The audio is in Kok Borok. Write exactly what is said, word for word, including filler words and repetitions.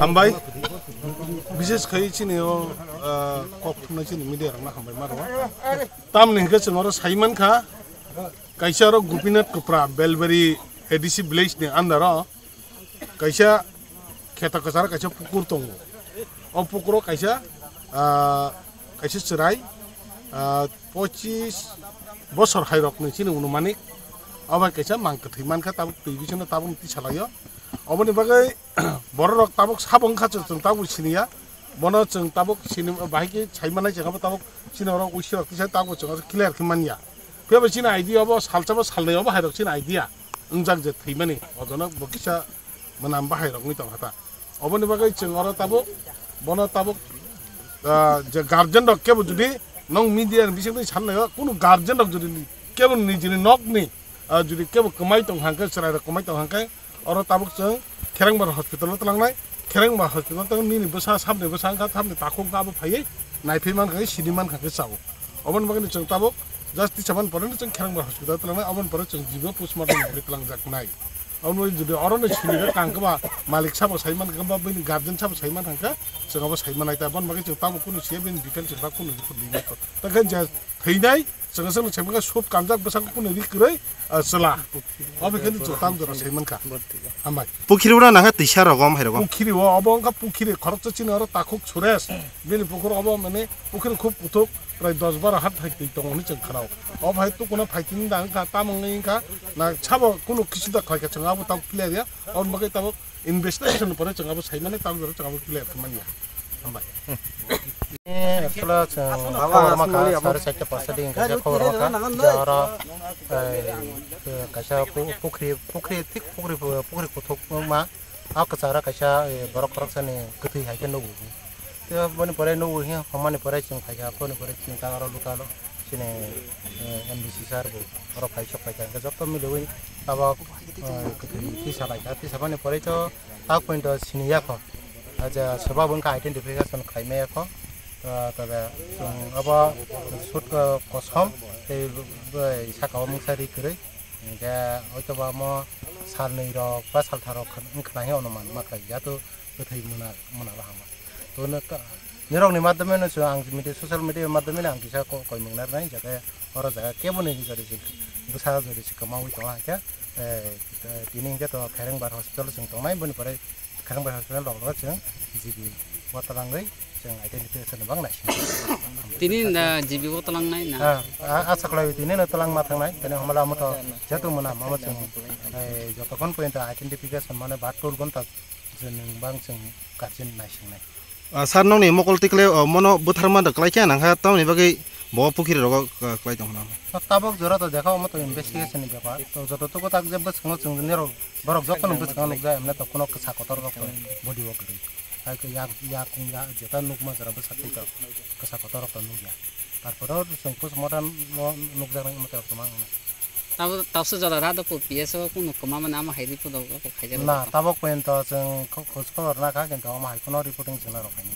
Hambai, bises khai chini o, ah, kok thumnai chini media rokno hambai ma rwo. Tamni hwnkhe chwng oro sai mankha, kaisa oro Gopinath Kupra, Belbari A D C village ni under o kaisa kheto kwcharo kaisa pukur tongo. O pukuro kaisa, ah, kaisa chwrai, ah, pochis bosor hairokni chini unumanik. Obo kaisa mang kwthwi mankha, tabuk twi bisingo tabuk twi salaio. Oboni bagwi bororok tabuk sabo wngkha, chwng, chwng tabuk siniya. Bono chwng tabuk sini, bahai khe sai manai, chwng abo tabuk chini oro uisirok tisa tabuk chwng clear khe manya. Phiya bai chini idea obo salsa bo salnwi obo hairok chini idea wngjak je thwimani, ojono bo kisa mwnam bahairok wngwi tongkha ta. Oboni bagwi chwng oro tabuk, bono tabuk, ah, je guardian rok kebo jodi nong media ni bisingtwi sanlaio, kunu guardian rok jodi kebo nijini nokni, ah, jodi kebo kwmai tong hangkhe, chwrairok kwmai tong hangkhe, oro tabuk chwng Kherengbar hospital o twlangnai. Kherengbar hospital tang nini bwsa, sabni bwsa wngkha, sabni takhuk wngkha, abo phaiwi naiphai mankha khe, sini mankha khe chao. Oboni bagwi chwng tabuk just tisa man pore chwng Kherengbar hospital o twlangnai, oboni pore chwng jibo postmortem bagwi twlangjaknai. Omo jodi oro no sini khe tang khe ba malik sabo sai man khe ba bini guardian sabo sai man khe chwng abo sai manai ta, oboni bagwi chwng tabuk kunu siya bini detail chwng ba kunu report rinai kho. Ta khe je thwinai chwng chwng sai man khe sub kanjak bwsang kunu ri kwrwi, ah, chwla. Obo khe chwng tabuk jora sai man kha. Hambai. Pukhiri ura nangkha tisa rogom hai rogom. Pukhiri o obo wngkha pukhiri khoroksa chini oro takhuk Suresh. Bini pukhur obo mane pukhiri khub kuthuk. Prai dos baro hat hai twi tongo hwnwi chwng khnao. O bhai tukuna phai tini da wngkha, tamo wngwi wngkha, na sabo kunu kisu da khlaikha chwng abo tabuk clear ya. Aboni bagwi tabuk investigation ni pore chwng abo sai mani, tabuk jora chwng abo clear khe manya. Hambai. Eh, actually chwng khobor ma kha, sare charta pasta di wngkha je khobor ma kha, je oro, eh, eh, kaisa pu-, pukhri, pukhri, thik pukhri, pukhri kuthuk ma, a kwchara kaisa, eh, borok khoroksani kwthwi hai khe nugo. Tei boni pore nugo hiya, hwnmani pore chwng phaikha, boni pore chini ta oro local chini, eh, M D C sir bo oro phai sok phaikha, hwnkhe joto miliwi tabok, eh, kwthwi tisa laikha, tisa boni pore to tabok pointo sini yakho, acha swbabo wngkha identification khlai maya kho, to tobe chwng abo sut kosom tei bai saka o mungsa ri kwrwi, hwnkhe hoitoba omo salnwi rok ba salthar rok wngkhna hinwi onuman ma khlai ya to kwthwi muna, muna bahama. To no ta, nirokni madhyame no chwng ang media, social media madhyame no ang kisa ko-, koimung narnai, jate oro jaga kebo ni jodi se bwsa jodi se kwmaui tongo hwnkhe, eh, tini hwnkhe to Kherengbar hospital chwng tongnai, boni pore Kherengbar hospital rok no chwng G B o twlangwi chwng identification bang naising. Tini da G B o twlangnai na? Ah, ah, asa khlai tini no twlang ma thangnai, tini hamala mo to jetu muna mama chwng, eh, jotokhon pointo identification mane ba tur gonta je nwng bang chwng guardian naisingnai. Ah, sir, nokni mokol tikle, oh, mono bwtharma da kwlai khe nangkha, tamoni bagwi bo pukhiri rogo, ah, kwlai tong hwnna. Tabok jora to dekha, omo to investigation ni bepar. To joto tuko tak je bwskango chwng nirok borok jokhon bwskango nukjak, emne to kuno kwsa kotor rok to body o kwrwi. Hai khe yak, yak, yak, jeta nukma jora bwsa twi to kwsa kotor rok to nukya. Tarpore o chwng postmortem o nukjaknai omo tei rok kwma wngna. Tabo, tabuk jora da do po P S o kunu kwma mani ama hai report o khaijak. Na, tabok pointo chwng kho-, khoj khobor nakha, kintu omo hai kheno reporting chwngna rw khaini.